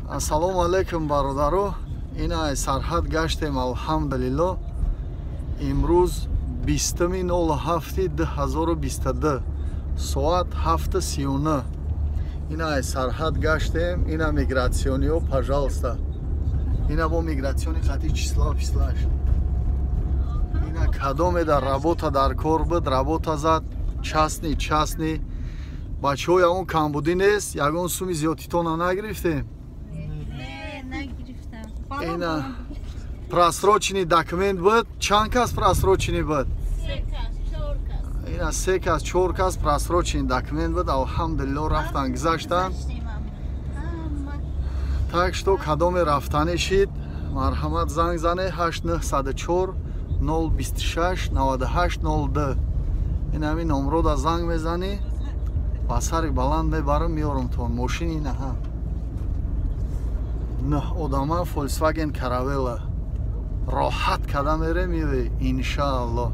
Ассалому алайкум, бародаро. Ина сарҳад гаштем, алҳамдулилло. Имрӯз 20-уми 07-и 2022, соат 7:39. Ина сарҳад гаштем. Ина миграционный ҳо, пожалуйста. Ина бо миграционный хати, числа пислаш. Ина кадоме дар работа, дар кор буд, работа зад, частный, частный. Бачаҳо, ягон камбудӣ нест, ягон суми зиёдтитона нагирифтем? Ина просроченный документ буд. Чанд кас просроченный буд? Ина се кас, чор кас просроченный документ буд. Алҳамдулилло, рафтан, гузаштан. Так что кадоме рафтанӣ шид, марҳамат, занг зане 8904 026 98 02. Ин ҳамин номрода занг мезанӣ, ба сари баланд мебарам, меёрумтон. Мошини наҳа, нӯҳ одама, Volkswagen Caravella, роҳат када мерем, иншааллоҳ.